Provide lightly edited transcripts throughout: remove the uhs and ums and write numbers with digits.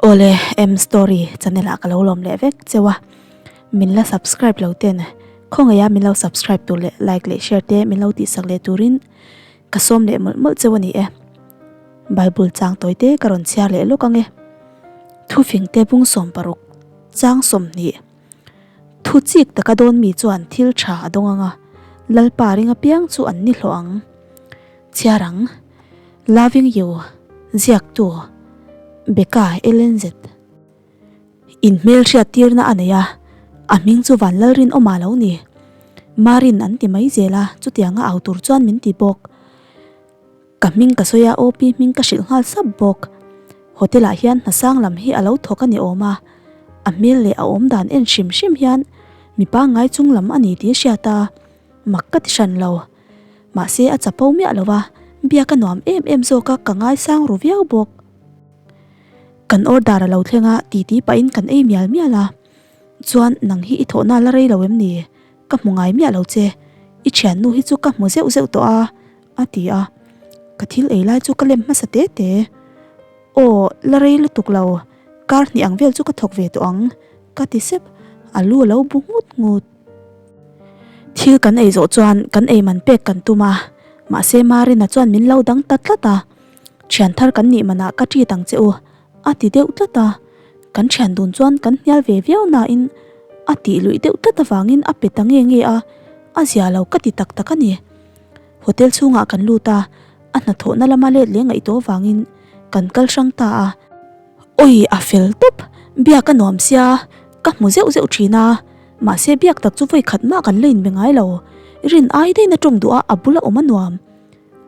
Awle M story channel ah ka lo lawm leh vek cheu a, min la subscribe lo ten khawngaih a min lo subscribe tur leh like leh share te min lo tihsak leh turin ka sawm leh mawlh mawlh cheu a ni e. Bible chang tawi te ka rawn chhiar leh lawk ange. Thufing te bung 60 chang 20 Thu chik taka dawn mi chuan thil tha a dawng anga Lalpa ring apiang chu an ni hlawh ang. Chhiar ang. Loving You, ziaktu, Becca Ellen Z. In hmelhriat tirna a nei a, a hming chu Vanlalrinawma lo ni. Marin an ti mai zel a, chutianga au tur chuan min ti bawk. Ka hming ka sawi a, OP hming ka hrilh nghal sap bawk. Hotel ah hian hnasang lam hi a lo thawk a ni awm a, a hmel leh a awm dan en hrim hrim hian mi pangngai chung lam a ni tih a hriat a, mak ka ti hran lo. Mahse a chapo miah lo a, biak a nuam em em zawk a ka ngaisang ru viau bawk. Kan order a lo thleng a titi pahin kan ei mial mial a, chuan nang hi i thawhna la rei lo em ni? Ka hmu ngai miah lo che, i thiannu hi chu ka hmu zeuh zeuh tawh a, a ti a. Ka thil ei lai chu ka lem hmasa te te. Aw, la rei lutuk lo, kar hnih ang vel chu ka thawk ve tawh ang, ka ti sep, a lu a lo bu nghut nghut. Thil kan ei zawh chuan kan ei man pek kan tum a, mahse Marina chuan min lo dang ta tlat a, Thian thar kan nih manah ka treat ang che u, a ti deuh tlat a, kan thian dun chuan kan hnial ve viau nain a tih luih deuh tlat avangin a pe ta nge nge a, a zia lo ka ti tak tak a ni. Hotel chhungah kan lut a, a hnathawhna lama let leh ngaihtuah avangin kan kal hrang ta a. Awi a fel tawp, biak a nuam sia, ka hmu zeuh zeuh thin a, mahse biak tak chu vawi khat mah kan la inbe ngai lo, rin ai daihin a tawng duh a, a bula awm a nuam.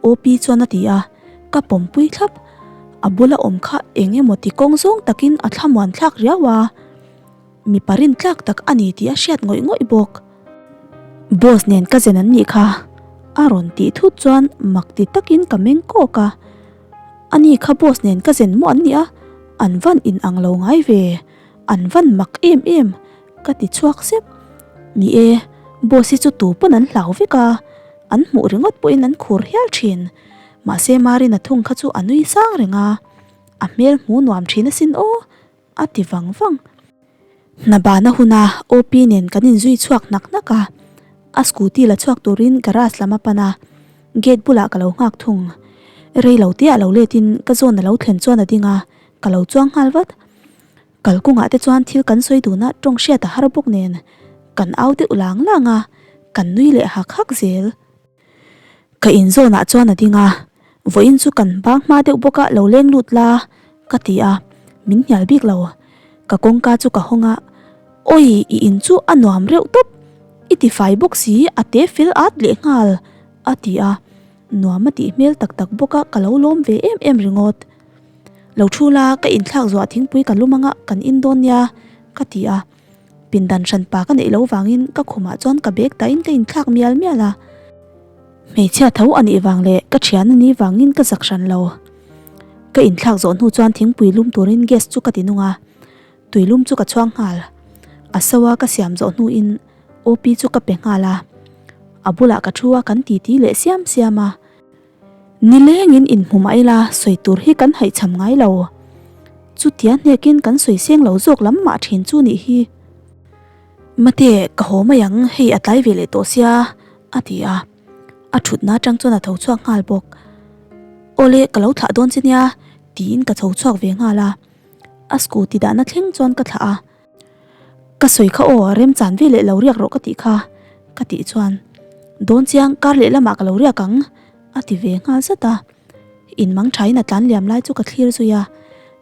OP chuan a ti a, ka pawmpui thlap, a bula awm kha eng emaw ti kawng zawng takin a thlamuan thlak riau a, mipa rin tlak tak a ni tih a hriat ngawih ngawih bawk. Boss nen ka zen an nih kha, a rawn tih thut chuan mak ti takin ka meng kawk a. Ani kha boss nen ka zen maw an nia, an van in ang lo ngai ve, an van mak em em, ka ti chhuak sep. Ni e, boss hi chu tu pawn an hlau vek a, an hmuh ringawt pawhin an khur hial thin. Mahse Marina thung kha chu a nui sang reng a, a hmel hmu nuam thin asin aw, a ti vang vang. Hna bana huna OP nen kan inzui chhuak hnak hnak a, a scooty la chhuak turin garage lam a pan a, gate bulah ka lo nghak thung. Rei lo te ah lo letin ka zawn a lo thlen chuan a ding a, ka lo chuang nghal vat. Kalkungah te chuan thil kan sawi dun a tawng hriat a har bawk nen kan au deuh lang lang a, kan nui leh hak hak zel. Ka in zawnah chuan a ding a, vawiin chu kan bang hma deuh bawk a lo leng lut la ka ti a, min hnial bik lo. Ka kawngka chu ka hawng a, Awi i in chu a nuam reuh tawp, i ti fai bawk si a te fel at leh nghal a ti a, nuam a tih hmel tak tak bawk a ka lo lawm ve em em ringawt. Lo thu la ka inthlak zuah thingpui ka lum anga kan in dawn nia ka ti a. Pindan hran pa ka neih loh vangin ka khumah chuan ka bag dahin ka inthlak mial mial a. Hmeichhia tho a nih vang leh ka thian a nih vangin ka zak hran lo. Ka inthlak zawh hnu chuan thingpui lum turin gas chu ka ti nung a, tui lum chu ka chhuang nghal. A so a ka siam zawh hnuin OP chu ka pe nghal a. A bulah ka thu a kan titi leh siam siam a. Nilengin inhmu mah ila sawi tur hi kan haihchham ngai lo. Chutia hnekin kan sawi seng lo zawk lam mah thin chu nih hi. Mate, ka haw mai ang, hei a tlai ve leh tawh sia, a ti a. A thutna atang chuan a tho chhuak nghal bawk. Awle, ka lo thlah dawn che nia, tiin ka tho chhuak ve nghal a. A scooty dahna thleng chuan ka thlah a. Ka sawi kha aw, remchan ve leh lo riak rawh ka tih kha, ka tih chuan, Dawn chiang, kar leh lamah ka lo riak ang, a ti ve nghal zat a. In mang thain a tlan liam lai chu ka thlir zui a,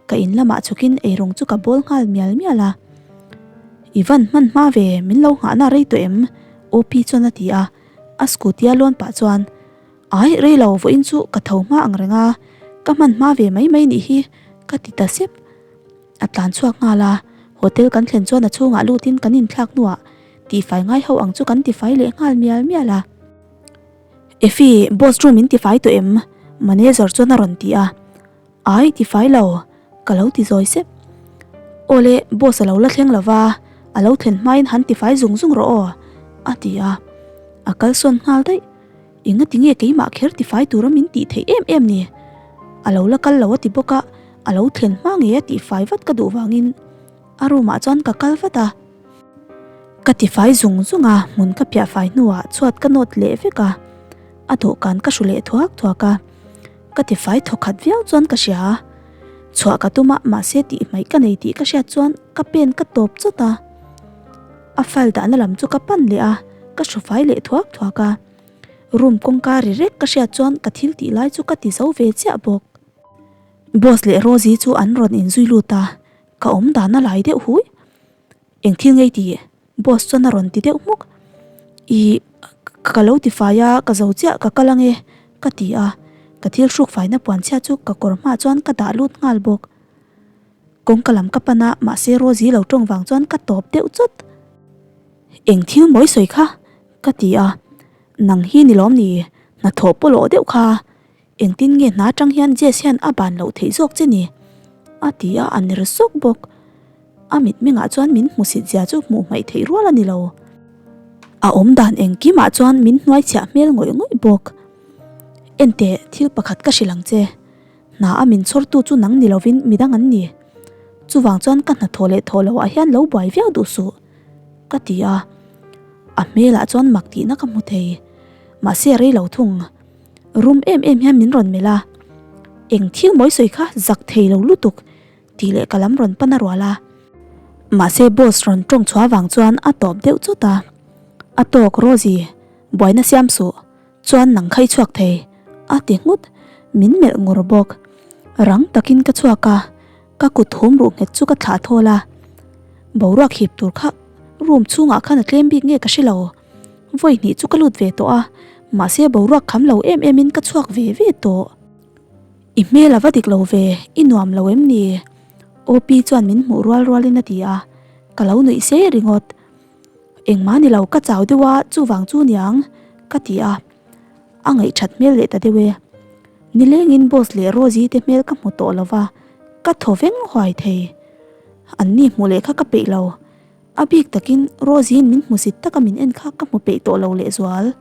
ka in lamah chhukin eirawng chu ka bawl nghal mial mial a. I van hman hma ve, min lo nghahna rei tawh em? OP chuan a ti a, a scooty a lawn pah chuan, Ai, rei lo, vawiin chu ka tho hma ang reng a, ka hman hma ve mai mai nih hi, ka ti ta sep. A tlan chhuak nghal a, hotel kan thlen chuan a chhungah lutin kan inthlak hnuah tihfai ngai ho ang chu kan tifai leh nghal mial mial a. Effie, boss room in tifai tawh em? Manager chuan a rawn ti a. Ai, tifai lo, ka lo ti zawi sep. Awle, boss a lo la thleng lova, a lo thlen hmain han tifai zung zung rawh aw, a ti a. A kalsawn nghal daih. Enga tinge keimah kher tifai tura min tih theih em em ni? A lo la kal lo a ti bawk a. A lo thlen hma ngei a tihfai vat ka duh vangin a room ah chuan ka kal vat a. Ka tifai zung zung a, hmun ka piah fai hnuah chhuat ka nawt leh vek a, a dawhkan ka hru leh thuak thuak a. Ka tifai thawkhat viau chuan ka hria a, chhuah ka tum a mahse tih hmaih ka nei tih ka hriat chuan ka pen ka tawp chawt a. A file dahna lam chu ka pan leh a, ka hru fai leh thuak thuak a. Room kawngka ri rek ka hriat chuan ka thil tih lai chu ka ti zo ve chiah bawk. Boss leh Rosie chu an rawn inzui lut a, ka awm dan a lai deuh hui. Eng thil ngei tih? Boss chuan a rawn ti deuh hmuk. Ih, ka lo ti fai a, ka zo chiah ka kal ange, ka ti a. Ka thil hruk faina puan chhia chu ka kawr hmaah chuan ka dah lut nghal bawk. Kawngka lam ka pan a, mahse Rosie lo tawng vang chuan ka tawp deuh chawt. Eng thil mawi sawi kha? ka ti a. Nang hi ni lawm ni? Hnathawh pawlawh deuh kha. Engtin nge hna atang hian Jess hian a ban loh theih zawk che ni? A ti a, a ner sawk bawk. A mitmengah chuan min hmusit zia chu hmuh hmaih theih rual a ni lo. A awm dan engkimah chuan min hnuaichhiah hmel ngawih ngawih bawk. Enteh, thil pakhat ka hrilh ang che. Hna a min chhawrtu chu nang ni lovin midang an ni. Chuvang chuan ka hnathawh leh thawh loh ah hian lo buai viau duh suh. Ka ti a. A hmelah chuan mak tihna ka hmu thei. Mahse a rei lo thung. Rum em em hian min rawn melh a, Eng thil mawi sawi kha zak thei lo lutuk tih leh ka lam rawn pan a rual a. Mahse boss rawn tawng chhuah vang chuan a tawp deuh chawt a, A tawk Rosie, buaina siam suh, chuan nang kha i chhuak thei a ti nghut, min melh ngur bawk. Rang takin ka chhuak a, Ka kut hum ruh nghet chu ka thlah thawl a, boruak hip tur kha room chhungah khan a tlem bik nge ka hre lo. Vawi hnih chu ka lut ve tawh a, mahse boruak kham lo em em in ka chhuak ve ve tawh. I hmel a va dik lo ve, i nuam lo em ni? OP chuan min hmuh rual rual in a ti a, ka lo nuih se ringawt. Engmah ni lo, ka chau deuh a, chuvang chu niang ka ti a. A ngaihthat hmel leh ta deuh e. Nilengin boss leh Rosie te hmel ka hmu tawh lo va, ka thaw veng huai thei. Anni hmuh leh kha ka peih lo. A bik takin Rosie-in min hmusit taka min en kha ka hmu peih tawh lo lehzual.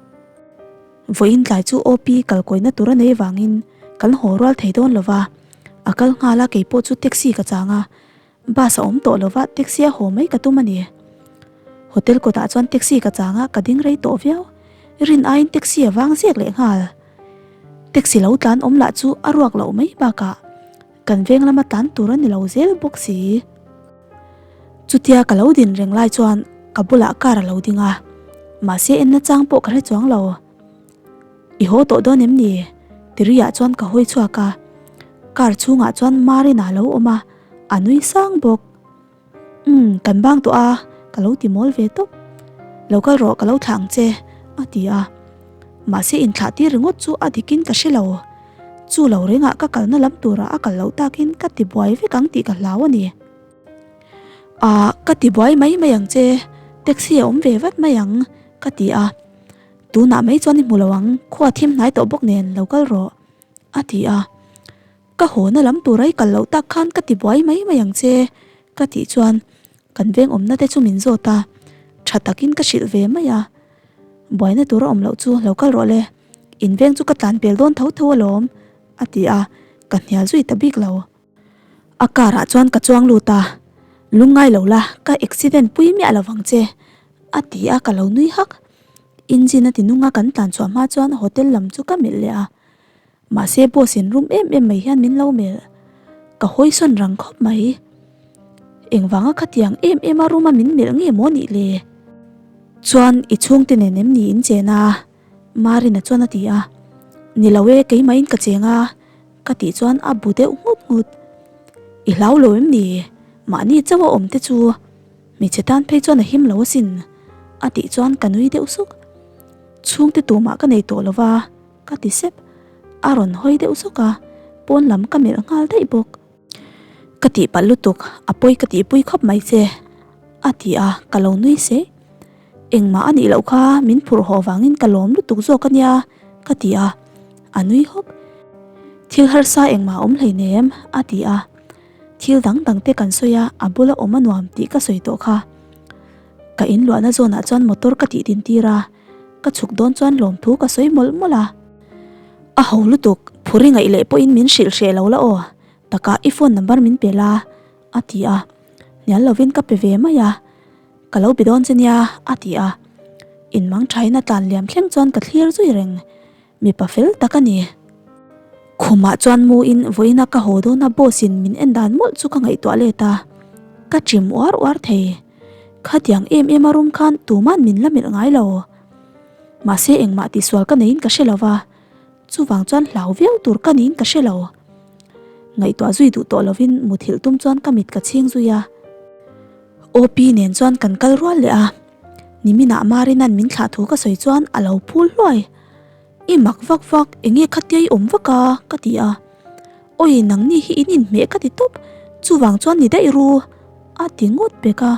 Vawiin tlai chu OP kalkawina tur a nei vangin kan haw rual thei dawn lo va, a kal nghal a keipawh chu taxi ka chang a. Bus a awm tawh lova taxi a haw mai ka tum a ni. Hotel kawtah chuan taxi ka chang a, ka ding rei tawh viau. Rin aiin taxi a vang zek leh nghal. Taxi lo tlan awm lah chu a ruak loh mai bakah kan veng lama tlan tur a ni lo zel bawk si. Chutia ka lo din reng lai chuan ka bulah car a lo ding a, mahse enna chang pawh ka hre chuang lo. I haw tawh dawn em ni? Tiriah chuan ka hawi chhuak a, car chhungah chuan Marina a lo awm a, a nui sang bawk. Umm, kan bang tawh a, ka lo ti mawl ve tawp. Lo kal rawh, ka lo thlah ang che, a ti a. Mahse inthlah tir ringawt chu a dikin ka hre lo. Chu lo rengah ka kalna lam turah a kal loh takin ka ti buai vek ang tih ka hlau a ni. Ah, ka ti buai mai mai ang che, taxi a awm ve vat mai ang, ka ti a. Tunah mai chuan i hmu lo ang, khua thim hnai tawh bawk nen lo kal rawh, a ti a. Ka hawna lam tura i kal loh tak khan ka ti buai mai mai ang che, ka tih chuan kan veng awmna te chu min zawt a, tha takin ka hrilh ve mai a. Buaina tur a awm loh chu lo kal rawh le, in veng chu ka tlan pel dawn tho tho alawm, a ti a, ka hnial zui ta bik lo. A car ah chuan ka chuang lut a, Lungngai lo la, ka accident pui miah lo vang che, a ti a, ka lo nui hak. Engine a ti nung a kan tlan chhuah hma chuan hotel lam chu ka melh leh a, mahse boss in rum em em mai hian min lo melh. Ka hawi sawn rang khawp mai. Engvanga khatiang em em a room a min melh nge maw nih le? Chuan i chhungte nen em ni in chen a? Marina chuan a ti a, Ni lo e, keimahin ka cheng a, ka tih chuan a bu deuh nghut nghut. I hlau lo em ni? Mahni chauh a awm te chu hmeichhe tan phei chuan a him lo asin, a tih chuan ka nui deuh suk. Chhungte tumah ka nei tawh lo va, ka ti sep. A rawn hawi deuh suk a, pawn lam ka melh nghal daih bawk. Ka tihpalh lutuk, a pawi ka tihpui khawp mai che, a ti a, ka lo nui se. Engmah a nih loh kha, min phurh haw vangin ka lawm lutuk zawk a nia, ka ti a, a nui hawk. Thil harsa engmah a awm hleinem, a ti a. Thil dang dang te kan sawi a, a bula awm a nuam tih ka sawi tawh kha. Ka inluahna zawnah chuan motor ka tih din tir a, ka chhuk dawn chuan lawmthu ka sawi mawlh mawlh a. A ho lutuk, phur i ngaih leh pawhin min hrilh hreh lo la aw. Takah i phone number min pe la, a ti a. Hnial lovin ka pe ve mai a. Ka lo be dawn che nia, a ti a. Inmang thain a tlan liam thleng chuan ka thlir zui reng. Mipa fel tak a ni. Khumah chuan mu in vawiina ka haw dawn a boss in min en dan mawlh chu ka ngaihtuah let a. Ka chim uar uar thei. Khatiang em em a rum khan tuman min la melh ngai lo. Mahse engmah tihsual ka neiin ka hre lo va. Chuvang chuan hlau viau tur ka niin ka hre lo. Ngaihtuah zui duh tawh lovin muthilh tum chuan ka mit ka chhing zui a. OP nen chuan kan kal rual leh a. Niminah Marina'n min thlah thu ka sawi chuan a lo phul hluai. I mak vak vak, enge khatia i awm vak a? ka ti a. Awi nangni hi in inhmeh ka ti tawp, chuvang chuan ni daih ru a ti ngawt pek a.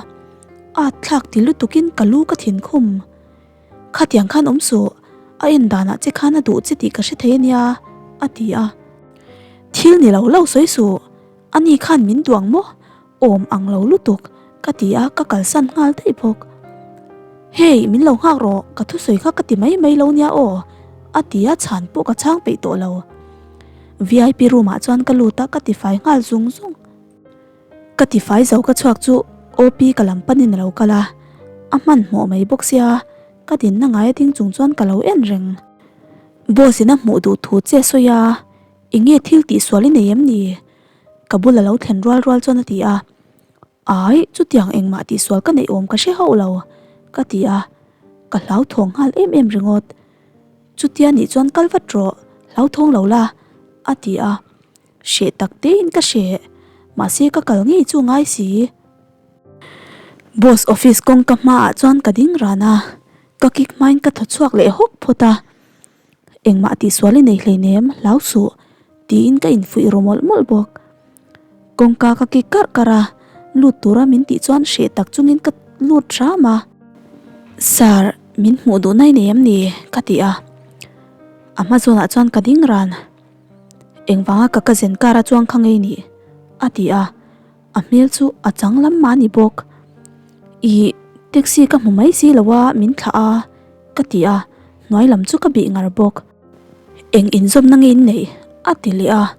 At thlak ti lutukin ka lu ka thin khum. Khatiang khan awm suh, a en danah che khan a duh che tih ka hre thei a nia, a ti a. Thil ni lo lo sawi suh, ani khan min duang maw? Awm ang lo lutuk, ka ti a, ka kalsan nghal daih bawk. Hey, min lo nghak rawh, ka thusawi kha ka ti mai mai lo nia aw, a ti a, chhan pawh ka chhang peih tawh lo. Vip room ah chuan ka lut a, ka tifai nghal zung zung. Ka tifai zo ka chhuak chu OP ka lam panin a lo kal a, a hmanhmawh mai bawk sia, ka dinna ngai a ding chung chuan ka lo en reng. Boss in a hmuh duh thu che sawi a, enge thil tihsual i nei em ni? Ka bul a lo thlen rual rual chuan a ti a, Ai, chutiang engmah tihsual ka neih awm ka hre hauh lo, ka ti a, ka hlauthawng nghal em em ringawt. Chutia nih chuan kal vat rawh, hlauthawng lo la, a ti a. Hreh tak tein ka hreh, mahse ka kal ngei chu ngai si. Boss office kawngka hmaah chuan ka ding ran a, ka kick hmain ka thaw chhuak leh hawk phawt a. Engmah tihsual i nei hleinem, hlau suh, tiin ka infuih ru mawlh mawlh bawk. Kawngka ka kick karh karh a, lut tura min tih chuan hreh tak chungin ka lut hram a. Sir, min hmuh duhna i nei em ni? ka ti a, a hma zawnah chuan ka ding ran. Engvanga ka cousin car a chuang kha ngei ni? a ti a, a hmel chu a chang lam mah a ni bawk. Ih, taxi ka hmu mai si lo a, min thlah a, ka ti a, hnuai lam chu ka bih ngar bawk. Eng inzawmna nge in neih? a ti leh a,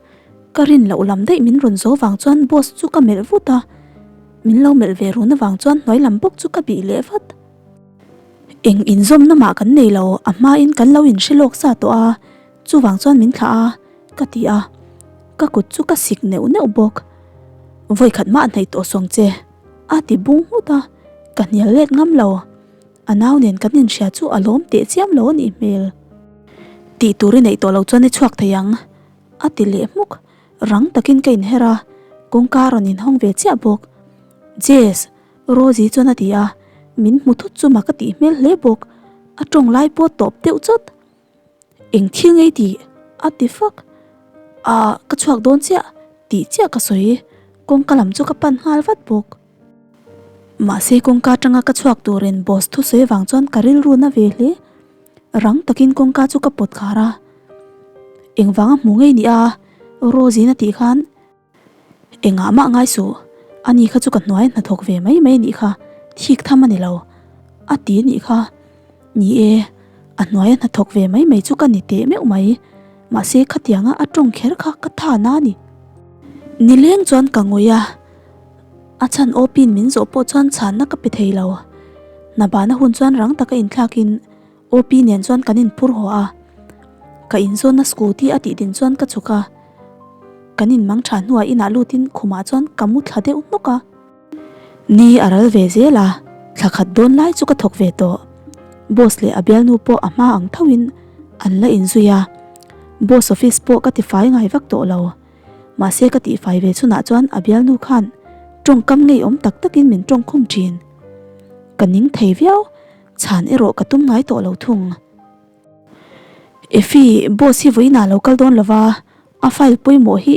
ka rin loh lam daih min rawn zo vang chuan boss chu ka melh vut a, min lo melh ve run avang chuan hnuai lam bawk chu ka bih leh vat. Eng inzawmna mah kan nei lo, a hmain kan lo inhre lawk sa tawh a, Chuvang chuan min thlah a, ka ti a, ka kut chu ka sik neuh neuh bawk. Vawikhat mah hnaih tawh sawng che, a ti bung nghut a, ka hnial let ngam lo. A nau nen kan inhria chu a lawm teh chiam lo a nih hmel. Tih tur i neih tawh lo chuan i chhuak thei ang, a ti leh hmuk. Rang takin ka inher a, kawngka a rawn inhawng ve chiah bawk. Jess, Rosie chuan a ti a, min hmu thut chu mak a tih hmel hle bawk. A tawng lai pawh tawp deuh chawt. Eng thil ngei tih? a ti fak. Ahh, ka chhuak dawn chiah tih chiah ka sawi. Kawngka lam chu ka pan nghal vat bawk. Mahse kawngka atanga ka chhuak turin boss thusawi avang chuan ka rilru na ve hle. Rang takin kawngka chu ka pawt khar a. Engvanga hmu ngei ni a? Rosie-in a tih khan. Engah mah ngai suh, ani kha chu ka hnuai hnathawk ve mai mai anih kha, thik tham a ni lo, a ti anih kha. Ni e, a hnuaia hnathawk ve mai mai chu ka ni teh meuh mai, mahse khatianga a tawng kher kha ka tha na a ni. Nileng chuan ka ngawi a, a chhan awpin min zawh pawh chuan chhanna ka pe thei lo. Hna bahna hun chuan rang taka inthlakin OP nen chuan kan inphur haw a, ka inzawnna scooty a tih din chuan ka chhuk a, kan inmang tha hnuah inah lutin khumah chuan ka mu thla deuh hnawk a. Ni a ral ve zel a, thla khat dawn lai chu ka thawk ve tawh. Boss leh a bialnu pawh a hma ang thoin an la inzui a, boss office pawh ka tifai ngai vak tawh lo. Mahse ka tihfai ve chhunah chuan a bialnu khan tawngkam ngeiawm tak takin min tawngkhum thin. Ka ning thei viau. Chhan erawh ka tum ngai tawh lo thung. Effie, boss hi vawiinah lo kal dawn lova, a file pawimawh hi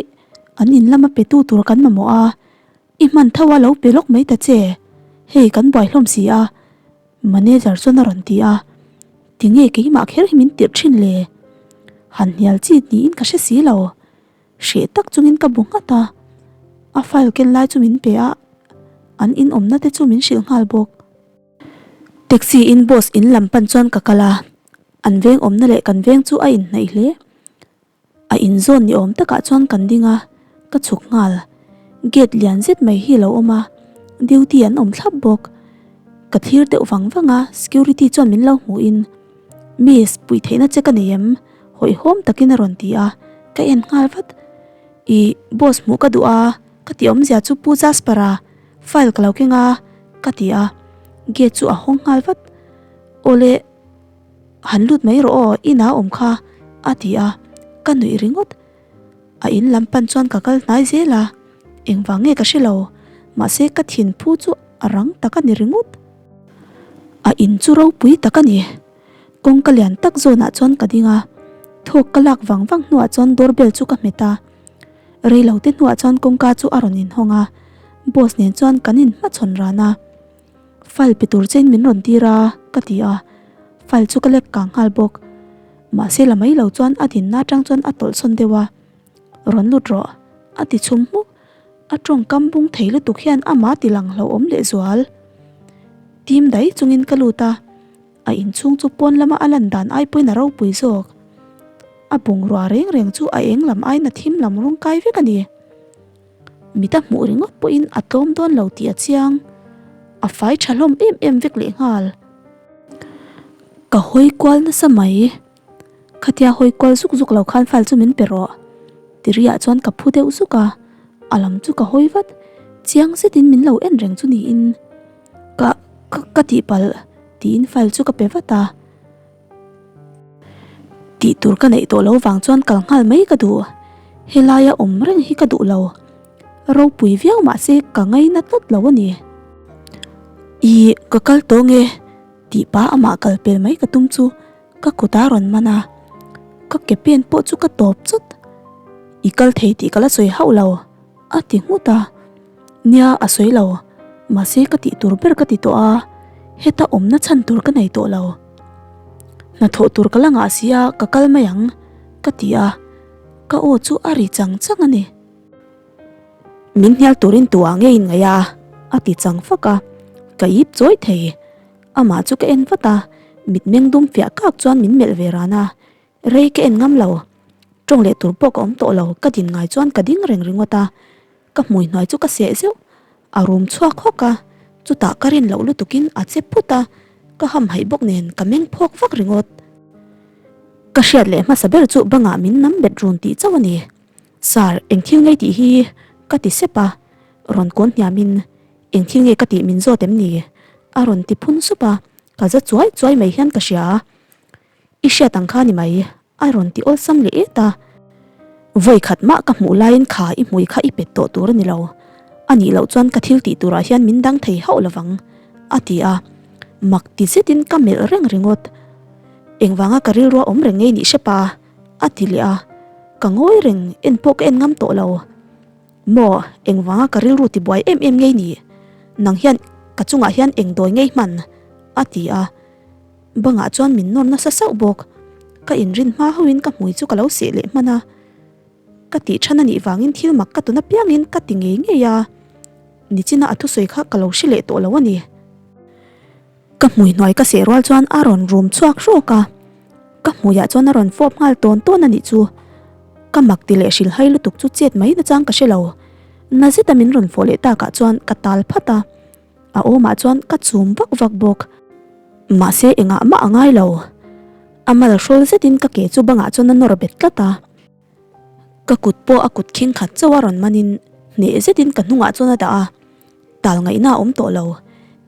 an in lama pe tu tur kan mamawh a, i hman tho a lo pe lawk mai ta che, hei kan buai hlawm si a, manager chuan a rawn ti a, tinge keimah kher hi min tirh thin le? Han hnial chi niin ka hre si lo, hreh tak chungin ka bu nghat a, a file ken lai chu min pe a, an in awmna te chu min hrilh nghal bawk. Taxi in boss in lam pan chuan ka kal a, an veng awmna leh kan veng chu a inhnaih hle. A inzawn ni awm takah chuan kan ding a, Ka chhuk nghal. Gate lian zet mai hi lo awm a, duty an awm thlap bawk. Ka thlir deuh vang vang a, security chuan min lo hmuhin, Miss, puih theihna che ka nei em? Hawihhawm takin a rawn ti a, ka en nghal vat. Ih, boss hmuh ka duh a, ka tih awmzia chu Pu Jasper-a file ka lo keng a, ka ti a. Gate chu a hawng nghal vat. Awle, han lut mai rawh aw, inah a awm kha, a ti a, ka nuih ringawt. A in lam pan chuan ka kal hnai zel a, engvang nge ka hre lo, mahse ka thin phu chu a rang tak a ni ringawt. A in chu ropui tak a ni. Kawngka lian tak zawnah chuan ka ding a, thawk ka lak vang vang hnuah chuan door bell chu ka hmet a. Reilo te hnuah chuan kawngka chu a rawn inhawng a, boss nen chuan kan inhmachhawn ran a. File pe tur chein min rawn tir a, ka ti a, file chu ka lek kang nghal bawk. Mahse la mai lo chuan a dinna atang chuan a tawlh sawn deuh a, Rawn lut rawh, a ti chhum hmuk. A tawngkam bung thei lutuk hian amah ti lang hlauhawm lehzual. Tim dai chungin ka lut a, a inchhung chu pawn lama a lan dan ai pawhin a ropui zawk. A bungrua reng reng chu a eng lam aiin a thim lam rawng kai vek a ni. Mit a hmuh ringawt pawhin a tlawm dawn lo tih a chiang. A fai tha hlawm em em vek lehnghal. Ka hawi kual nasa mai. Khatia hawi kual zuk zuk lo khan file chu min pe rawh. Tiriah chuan ka phu deuh zuk a, a lam chu ka hawi vat. Chiang zetin min lo en reng chu niin. Ka, ka, ka tihpalh tiin file chu ka pe vat a. Tih tur ka neih tawh lo vang chuan kal nghal mai ka duh. Helaia awm reng hi ka duh lo. Ropui viau mahse ka ngaina tlat lo a ni. Ih, ka kal tawh nge tih pa amah kal pel mai ka tum chu ka kut a rawn man a. Ka ke pen pawh chu ka tawp chawt. I kal thei tih ka la sawi hauh lo. A ti nghut a, Nia a sawi lo, mahse ka tih tur ber ka ti tawh a, heta awmna chhan tur ka nei tawh lo. Hnathawh tur ka la ngah si a, ka kal mai ang, ka ti a, ka aw chu a ri chang chang a ni. Min hnial turin tu ah nge in ngaih a? a ti chang fak a, ka ip chawi thei. Amah chu ka en vat a, mitmeng dum fiah kak chuan min melh ve ran a, Rei ka en ngam lo. Tawng leh tur pawh ka awm tawh lo, ka din ngai chuan ka ding reng ringawt a, ka hmui hnuai chu ka seh zeuh. A rum chhuak hawk a, chutah ka rin loh lutukin a che phut a, ka hamhaih bawk nen ka meng phawk vak ringawt. Ka hriat leh hmasa ber chu bangah min nam bet run tih chauh a ni. Sir, eng thil ngei tih hi? ka ti sep a, rawn kawn hniamin eng thil nge ka tih min zawt em ni? a rawn ti phun sup a, ka za chuai chuai mai hian ka hria. I hriat ang kha ni mai, a rawn ti awlsam leh et a. Vawi khat mah ka hmuh laiin kha i hmui kha i pet tawh tur a ni lo. A nih loh chuan ka thil tih turah hian min dang thei hauh lovang, a ti a. Mak ti zetin ka melh reng ringawt. Engvanga ka rilrua awm reng ngei nih hre pa, a ti leh a. Ka ngawi reng, en pawh ka en ngam tawh lo. Maw, engvanga ka rilru tibuai em em ngei nih? Nang hian ka chungah hian eng dawi ngei hman? a ti a. Bangah chuan min nawr nasa sauh bawk. Ka inrin hma hauhin ka hmui chu ka lo seh leh hman a. Ka tih than a nih vangin thil mak ka tun apiangin ka ti ngei ngei a. Nichina a thusawi kha ka lo hre leh tawh lo a ni. Ka hmui hnuai ka seh rual chuan a rawn rum chhuak hrawk a. Ka hmuiah chuan a rawn fawp nghal tawn tawn a nih chu. Ka mak ti leh hrilhhai lutuk chu chet mai nachang ka hre lo. Na zeta min rawn fawh leh takah chuan ka tal phat a. A awmah chuan ka chum vak vak bawk. Mahse engah mah a ngai lo. A mal hrawl zetin ka ke chu bangah chuan a nawr bet tlat a. Ka kut pawh a kut khing khat chauh a rawn manin hneh zetin ka hnungah chuan a dah a. Tal ngaihna a awm tawh lo.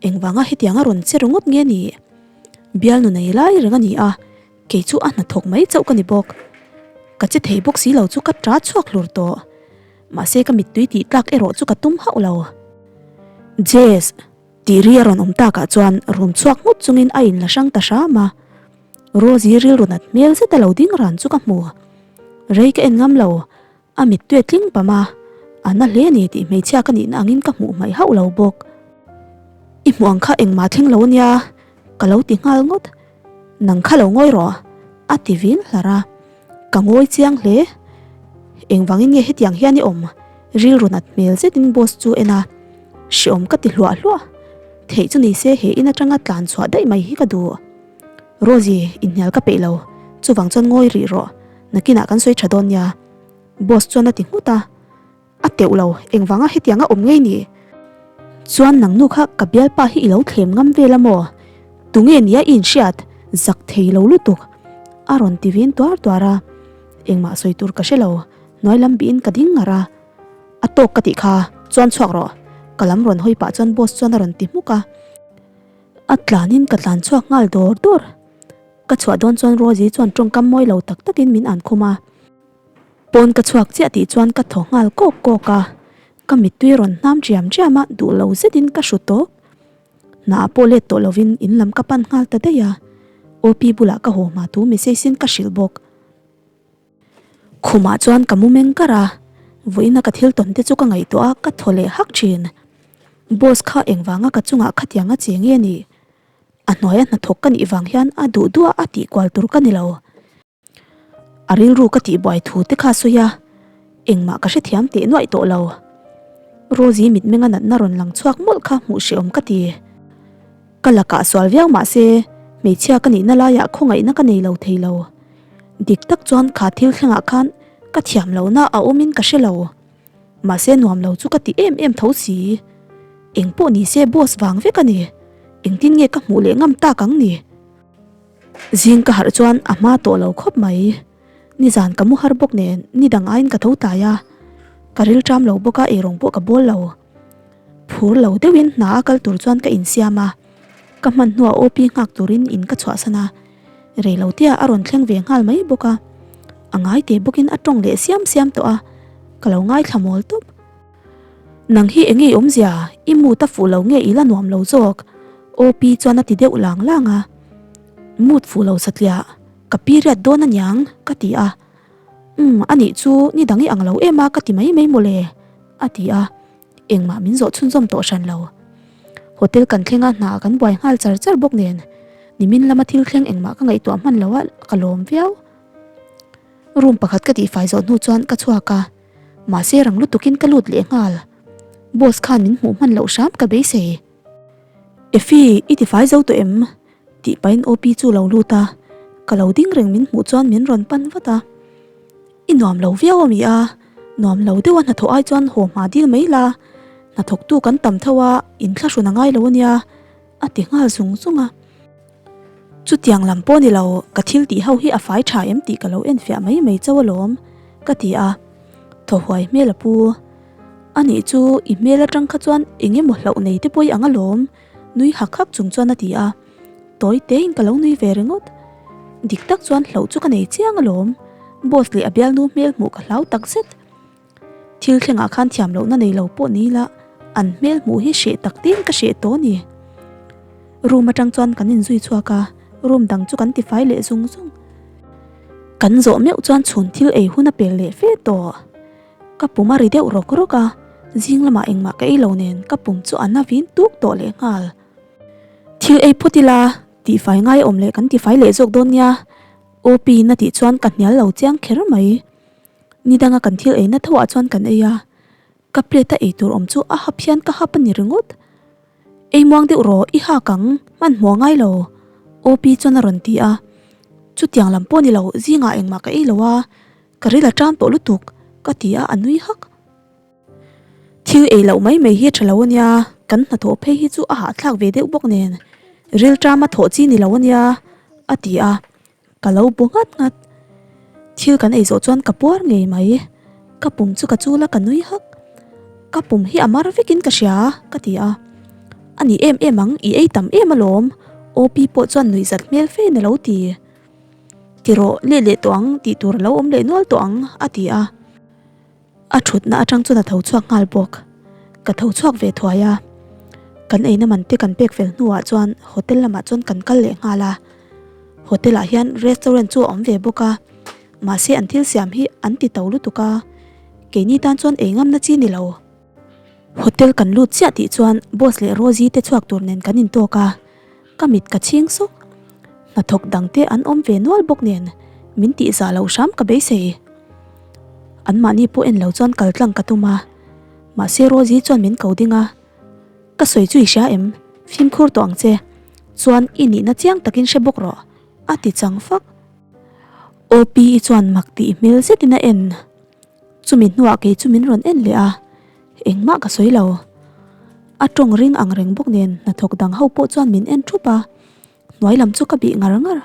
Engvanga hetiang a rawn che ringawt nge ni? Bialnu nei lai reng a ni a, kei chu a hnathawk mai chauh ka ni bawk. Ka che thei bawk si lo chu ka ṭa chhuak hlur tawh. Mahse ka mittui tih tlak erawh chu ka tum hauh lo. Jess! Tih ri a rawn awm takah chuan rum chhuak nghut chungin a inla hrang ta hram a. Rosie rilru nat hmel zeta lo ding ran chu ka hmu. Rei ka en ngam lo, a mittui a tling pam a, a na hle a ni tih hmeichhia ka nihna angin ka hmuh hmaih hauh lo bawk. I hmuh ang kha engmah thleng lo ania, ka lo ti nghal ngawt. Nang kha lo ngawi rawh, a ti vin hlar a. Ka ngawi chiang hle. Engvangin nge hetiang hian i awm? Rilru nat hmel zetin boss chu en a. Hreawm ka ti hluah hluah. Theih chu ni se he in atanga tlan chhuah daih mai hi ka duh. Rosie, inhnial ka peih lo. Chuvang chuan ngawi rih rawh. Nakinah kan sawi tha dawn nia. Boss chuan a ti nghut a. A teuh lo, engvanga hetianga awm ngei ni? Chuan nang nu kha ka bialpa hi i lo thlem ngam vel a maw? Tunge nia i inhriat? Zak thei lo lutuk! A rawn ti vin tuar tuar a. Engmah sawi tur ka hre lo, hnuai lam bihin ka ding ngar a. A tawk ka tih kha, chuan chhuak rawh! Ka lam rawn hawi pah chuan boss chuan a rawn ti hmuk a. A tlanin ka tlan chhuak nghal dawr dawr. Ka chhuah dawn chuan Rosie chuan tawngkam mawi lo tak takin min an khum a. Pawn ka chhuak chiah tih chuan ka thaw nghal kawk kawk a, ka mittui rawn hnam chiam chiam a, duh lo zetin ka hru tawp. Hna ah pawh let tawh lovin in lam ka pan nghal ta daih a, OP bulah ka haw hma thu message in ka hrilh bawk. Khumah chuan ka mu meng kar a, vawiina ka thil tawn te chu ka ngaihtuah a, ka thaw leh hak thin. Boss kha engvanga ka chungah khatiang a che nge ni? A hnuaia hnathawk ka nih vang hian a duh duh a a tih kual tur ka ni lo. A rilru ka tihbuai thu te kha sawi a, engmah ka hrethiam teh nuaih tawh lo. Rosie mitmenga natna rawn lang chhuak mawlh kha hmuh hrehawm ka ti. Ka lakah sual viau mah se, hmeichhia ka nihna laiah khawngaihna ka nei lo thei lo. Dik tak chuan kha thil thlengah khan ka thiam lohna a awmin ka hre lo. Mahse nuam lo chu ka ti em em tho si. Eng pawh ni se boss vang vek a ni. Engtin nge ka hmuh leh ngam tak ang ni? Zing ka harh chuan a hma tawh lo khawp mai. Nizan ka mu har bawk nen ni dang aiin ka tho tlai a, ka ril ṭam lo bawk a eirawng pawh ka bawl lo. Phur lo deuhin hna a kal tur chuan ka insiam a, ka hman hnuah OP nghak turin in ka chhuahsan a, reilotea a rawn thleng ve nghal mai bawk a. A ngai teh bawkin a tawng leh siam siam tawh a, ka lo ngaithla mawl tawp. Nang hi enge i awmzia? I mood a fuh lo nge i la nuam lo zawk? OP chuan a ti deuh lang lang a. Mood fuh lo satliah, ka period dawn aniang ka ti a. Umm anih chu ni dang i ang lo em a ka ti mai mai mawle a ti a. Engmah min zawh chhunzawm tawh hran lo. Hotel kan thleng a hna kan buai nghal char char bawk nen nimin lama thil thleng engmah ka ngaihtuah hman lo a ka lawm viau. Room pakhat ka tihfai zawh hnu chuan ka chhuak a. Mahse rang lutukin ka lut leh nghal. Boss khan min hmuh hman loh hram ka beisei. Effie, i tifai zo tawh em? tih pahin OP chu lo lut a, ka lo ding reng min hmuh chuan min rawn pan vat a. I nuam lo viau a mi a, nuam lo deuha hnathawh ai chuan haw hma dil mai la, hnathawktu kan tam tho a, inthlahrun a ngai lo a nia, a ti nghal zung zung a. Chutiang lam pawh ni lo, ka thil tih ho hi a fai tha em tih ka lo enfiah mai mai chauh alawm, ka ti a. Thaw huai hmel a pu. Anih chu i hmel atang kha chuan eng emaw hlauh nei te pawh i ang alawm, nui hak hak chung chuan a ti a. Tawi tein ka lo nui ve ringawt. Dik tak chuan hlauh chu ka nei chiang alawm, boss leh a bialnu hmel hmuh ka hlau takzet. Thil thlengah khan thiam lohna nei lo pawh ni ila an hmel hmuh hi hreh tak tin ka hreh tawh a ni. Room atang chuan kan inzui chhuak a, room dang chu kan tifai leh zung zung. Kan zawh meuh chuan chhun thil ei hun a pel leh fe tawh. Ka pum a ri deuh rawk rawk a, zing lamah engmah ka ei lo nen ka pum chu a na vin tuk tawh leh nghal. Thil ei phawt ila, tihfai ngai awm leh kan tifai leh zawk dawn nia, OP in a tih chuan ka hnial lo chiang kher mai. Ni danga kan thil eina tho ah chuan kan ei a, ka plate a eitur awm chu a hap hian ka hap a ni ringawt. Ei muang deuh rawh, i hak ang, hmanhmawh ngai lo, OP chuan a rawn ti a. Chutiang lam pawh ni lo, zingah engmah ka ei lo a, ka ril a ṭam tawh lutuk, ka ti a, a nui hak. Thil ei loh mai mai hi a ṭha lo a nia, kan hnathawh phei hi chu a hahthlak ve deuh bawk nen, ril ṭam a thawh chi ni lo a nia, a ti a. Ka lo bu nghat nghat. Thil kan ei zawh chuan ka puar ngei mai. Ka pum chu ka chul a, ka nui hak. Ka pum hi a mar vekin ka hria, ka ti a. A ni em em ang, i ei tam em alawm, OP pawh chuan nuihzat hmel fein a lo ti. Ti rawh, let leh tawh ang, tih tur a lo awm leh nual tawh ang, a ti a. A thutna atang chuan a tho chhuak nghal bawk. Ka tho chhuak ve thuai a, kan eina man te kan pek fel hnuah chuan hotel lamah chuan kan kal leh nghal a. Hotel ah hian restaurant chu a awm ve bawk a, mahse an thil siam hi an ti to lutuk a, keini tan chuan ei ngamna chi ni lo. Hotel kan lut chiah tih chuan boss leh Rosie te chhuak tur nen kan intawk a. Ka mit ka chhing sawk. Hnathawk dangte an awm ve nual bawk nen min tih zah loh hram ka beisei. Anmahni pawh en lo chuan kal tlang ka tum a, mahse Rosie chuan min ko ding a, Ka sawi chu i hria em? Fimkhur tawh ang che. Chuan i nihna chiang takin hre bawk rawh, a ti chang fak. OP-i chuan mak tih hmel zetin a en. Chumi hnuah kei chu min rawn en leh a, engmah ka sawi lo. A tawng ring ang reng bawk nen hnathawk dang ho pawh chuan min en thup a, hnuai lam chu ka bih ngar ngar.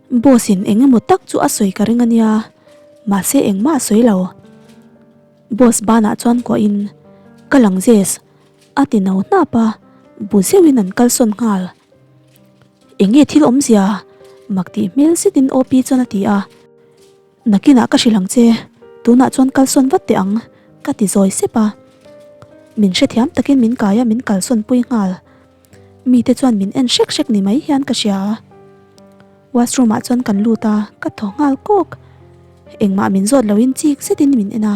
Boss in eng emaw tak chu a sawi ka ring a nia, mahse engmah a sawi lo. Boss banah chuan kuahin, Ka lang Jess, a ti no hnap a, bu zeuhin an kalsawn nghal. Eng nge thil awmzia? Mak tih hmel zetin OP chuan a ti a. Nakinah ka hrilh ang che, tunah chuan kalsawn vat teh ang, ka ti zawi sep a. Min hrethiam takin min kai a, min kalsawn pui nghal. Mite chuan min en hrek hrek ni mai hian ka hria a. Washroom ah chuan kan lut a, ka thaw nghal kawk. Engmah min zawt loin chik zetin min en a.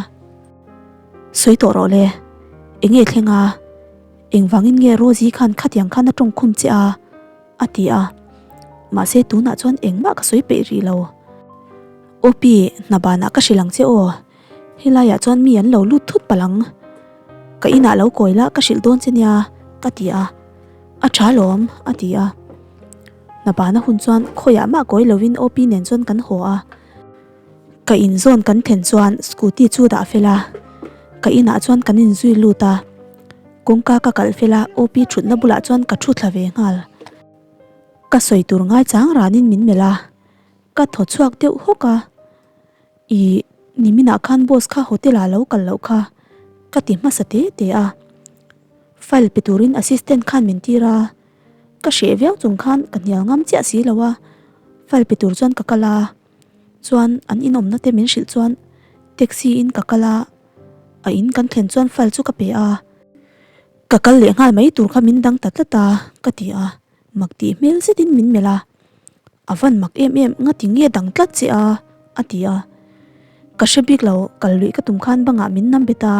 Sawi tawh rawh le, enge thleng a? Engvangin nge Rosie khan khatiang khan a tawngkhum che a? A ti a. Mahse tunah chuan engmah ka sawi peih rih lo. Opi, hna banah ka hrilh ang che aw. Helaiah chuan mi an lo lut thut palh ang. Ka inah lo kawi la ka hrilh dawn che nia, ka ti a. A tha lawm, a ti a. Hna bana hun chuan khawiah mah kawi lovin Opi nen chuan kan haw a. Ka inzawn kan thlen chuan scooty chu dah fel a, ka inah chuan kan inzui lut a, kawngka ka kalh fel a, OP thutna bulah chuan ka thu thla ve nghal. Ka sawi tur ngaichang ranin min melh a, ka thaw chhuak deuh hawk a, Ih, niminah khan boss kha hotel ah lo kal loh kha ka ti hmasa te te a, file pe turin assistant khan min tir a, ka hreh viau chung khan ka hnial ngam chiah si lo a, file pe tur chuan ka kal a. Chuan an inawmna te min hrilh chuan taxi in ka kal a, a in kan thlen chuan file chu ka pe a, ka kal leh nghal mai tur kha min dang ta tlat a ka ti a, mak tih hmel zetin min melh a, a van mak em em ngati nge dang tlat che a a ti a, ka hre bik lo kal luih ka tum khan bangah min nam bet a,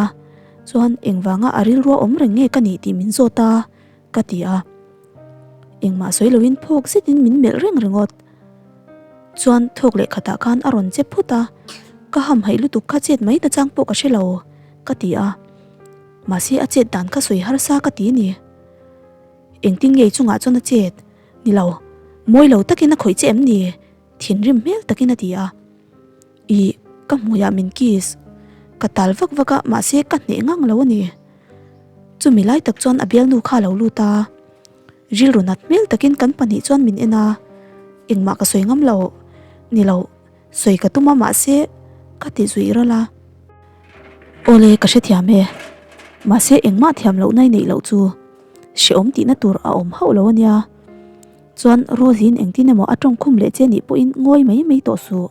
chuan engvanga a rilrua awm reng nge ka nih tih min zawt a ka ti a, engmah sawi loin phawk zetin min melh reng ringawt. Chuan thawk leh khatah khan a rawn che phut a, ka hamhaih lutuk kha chet mai ta chang pawh ka hre lo ka ti a, mahse a chet dan kha sawi harsa ka ti ni. Engtin ngei chungah chuan a chet? Ni lo, mawi lo takin a khawih che em ni? Thinrim hmel takin a ti a. Ih, ka hmuiah min kiss. Ka tal vak vak a, mahse ka hneh ngang lo a ni. Chumi lai tak chuan a bialnu kha a lo lut a. Rilru nat hmel takin kan pahnih chuan min en a, engmah ka sawi ngam lo, ni lo, sawi ka tum a mahse ka ti zuih ral a. Awle ka hrethiam e, mahse engmah thiam lohna i neih loh chu hrehawm tihna tur a awm hauh lo a nia. Chuan Rosie-in engtin emaw a tawngkhum leh che nih pawhin ngawi mai mai tawh suh.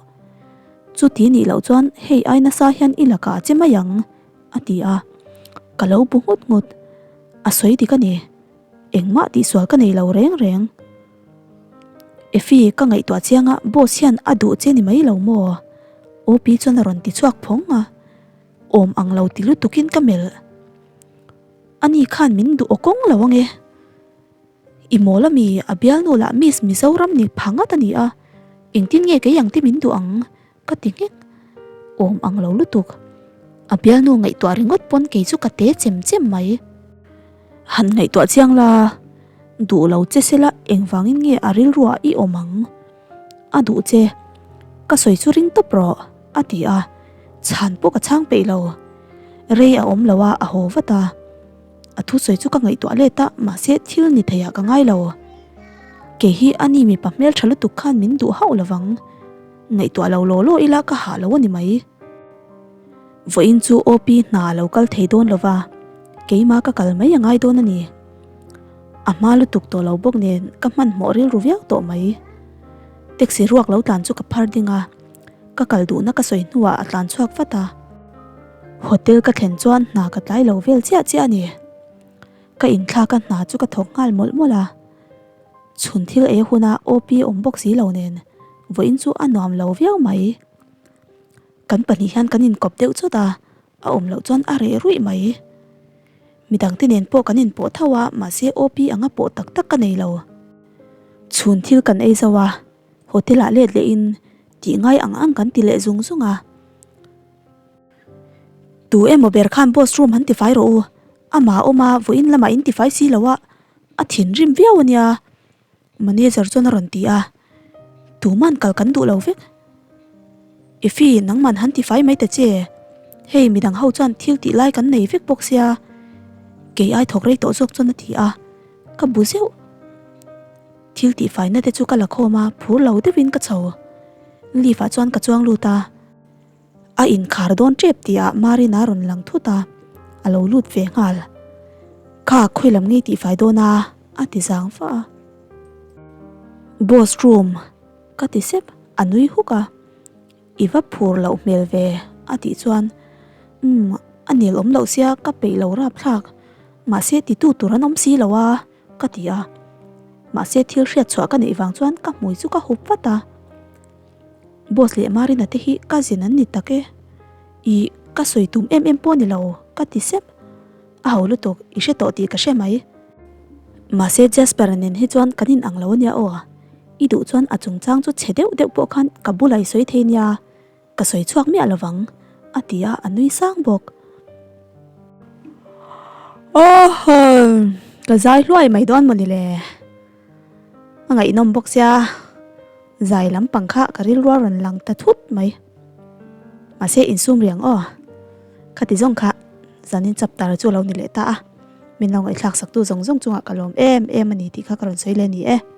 Chuti nih loh chuan hei ai nasa hian i lakah a che mai ang, a ti a. Ka lo bu nghut nghut, a sawi dik a ni. Engmah tihsual ka nei lo reng reng. Effie, ka ngaihtuah chiang a, boss hian a duh che ni mai lo maw? OP chuan a rawn ti chhuak phawng a, awm ang lo ti lutukin ka melh. Ani khan min duh aw kawng lo ange. I mawl ami, a bialnu lah Miss Mizoram ni pha ngat a ni a, engtin nge kei ang te min duh ang? Ka ti nghek. Awm ang lo lutuk. A bialnu ngaihtuah ringawt pawn kei chu ka te chem chem mai. Han ngaihtuah chiang la, duh lo che sela engvangin nge a rilruah i awm ang? A duh che. Ka sawi chu ring tawp rawh, a ti a. Chhan pawh ka chhang peih lo. Rei a awm lo a, a haw vat a. A thusawi chu ka ngaihtuah let a, mahse thil ni theiah ka ngai lo. Kei hi a ni mipa hmeltha lutuk khan min duh hauh lovang. Ngaihtuah lo law law ila ka hah lo a ni mai. Vawiin chu OP hna a lo kal thei dawn lova, keimah ka kal mai a ngai dawn a ni. A hma lutuk tawh lo bawk nen ka hmanhmawh rilru viau tawh mai. Taxi ruak lo tlan chu ka phar ding a, ka kal duhna ka sawi hnuah a tlan chhuak vat a. Hotel ka thlen chuan hna ka tlai lo vel chiah chiah a ni. Ka inthlak a hna chu ka thawk nghal mawlh mawlh a. Chhun thil ei huna OP awm bawk si lo nen vawiin chu a nuam lo viau mai. Kan pahnih hian kan inkawp deuh chawt a, a awm loh chuan a reh ruih mai. Midangte nen pawh kan inpawh tho a, mahse OP anga pawh tak tak ka nei lo. Chhun thil kan ei zo a, hotel ah let lehin tih ngai ang ang kan ti leh zung zung a. Tu emaw ber khan boss room han tifai rawh u, amah a awm a, vawiin lamah in tifai si lo a, a thinrim viau a nia manager chuan a rawn ti a, tuman kal kan duh lo vek. Effie nangman han tifai mai ta che. Hei midang ho chuan thil tih lai kan nei vek bawk sia, kei ai thawk rei tawh zawk chuan a ti a, ka bu zeuh. Thil tih faina te chu ka la khawm a, phur lo deuhin ka chho. Lift ah chuan ka chuang lut a, a inkhar dawn tep tih ah Marina rawn lang thut a, a lo lut ve nghal. Kha khawi lam ngei tih fai dawn a, a ti zang vah a. Boss room ka ti sep, a nui huk a. I va phur loh hmel ve a tih chuan umm a nel awm loh sia ka peih lo rap thlak mahse titu tur an awm si lo a ka ti a mahse thil hriat chhuah ka neih vang chuan ka hmui chu ka hup vat a boss leh Marina te hi cousin an ni tak e ih ka sawi tum em em pawh ni lo ka ti sep a ho lutuk i hre tawh tih ka hre mai mahse Jasper nen hi chuan kan in ang lo ania aw. I duh chuan a chungchang chu chhe deuh deuh pawh khan ka bulah i sawi thei nia, ka sawi chhuak miah lovang, a ti a, a nui sang bawk. Aww, ka zai hluai mai dawn mawni le? A ngaihnawm bawk sia, zai lampang kha ka rilru a rawn lang ta thut mai. Mahse insum riang aw, khati zawng kha zanin chapter chu a lo ni leh ta a, min lo ngaihthlak saktu zawng zawng chungah ka lawm em em a ni tih kha ka rawn sawi leh a ni e.